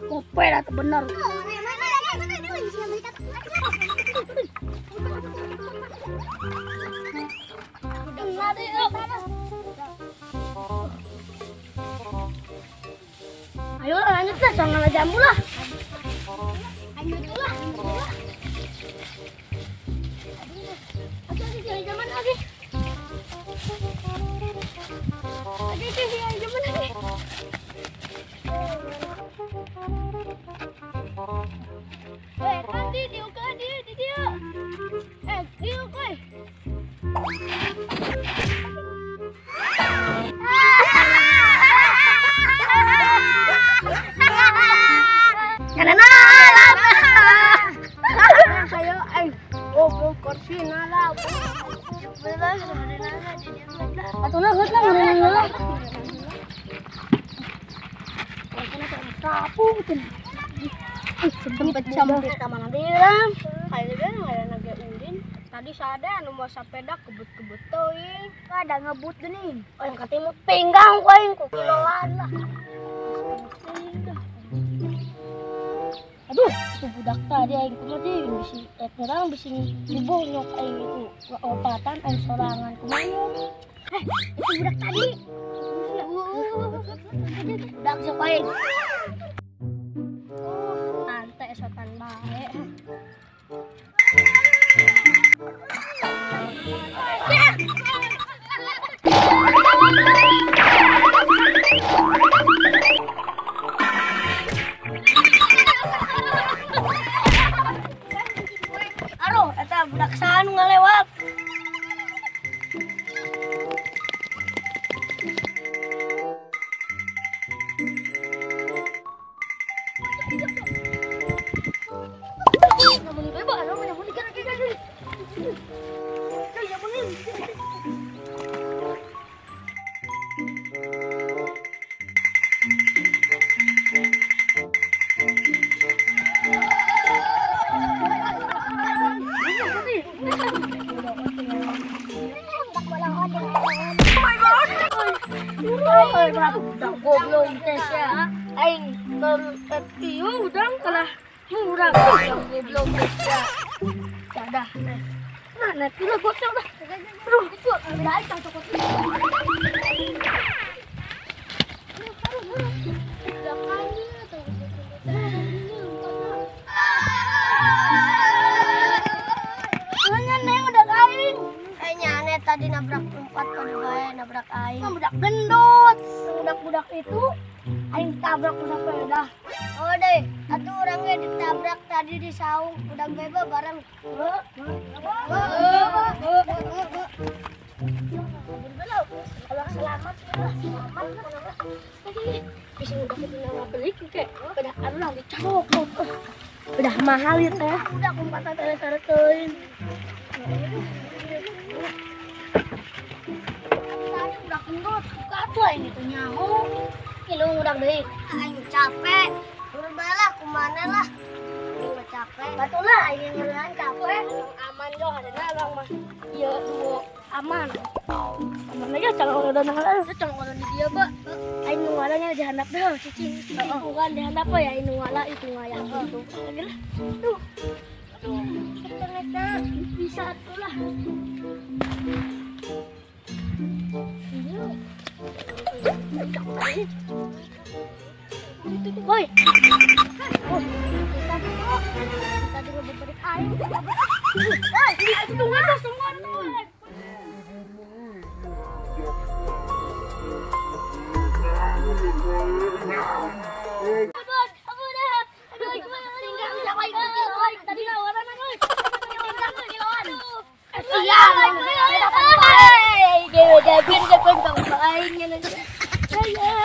Kopel atau benar. Ayo lanjut lah, jangan jambu lah. Ayo itulah. Zaman lagi. Zaman lagi. Tadi sada anu mau sepeda kebut-kebut teuing. Ada ngebut geuning. Oh yang katimu pinggang ku aing ku kiloan lah. Aduh, itu budak tadi aing kumaha deui bisi urang bisi dibonyok aing itu opatan aing sorangan kumaha. Itu budak tadi. Budak sok aing. Tante sotan bae. Aduh, eta budak saha nu ngalewat. Goblok teh sia. Aing ieu udang kalah murah goblok teh sia. Dadah. Nah, nanti lah gocok dah. Aduh, itu ambil air cocok. Tadi nabrak empat kali bae nabrak aing. Budak gendut. Budak-budak itu aing tabrak ku sepeda. Oh deh, atuh orangnya ditabrak tadi di saung budak beba bareng. Kalau selamat lah, selamat lah. Bisa udah kita beli kayak udah anu dicokot. Udah mahal ya teh. Udah kumpatan teh-teh. Tuh aing itu nyaho. Kilu urang deui. Aing capek. Urang bae lah kumana lah. Aing capek. Batulah aing ngeureun capek. Aman yo hadana abang mah. Ieu duo aman. Aman aja calon udah nang calon udah di dia, Pak. Aing nu ngalanya di handap dah cicing. Bukan di handap ya aing nu ngala itu ngayah gitu. Lagi lah. Duh. Aduh, ternyata bisa atuh lah. Woi. Oh, tadi ngebet aing. Tungguan, tungguan. Iya. Gede, gede, gede, gede,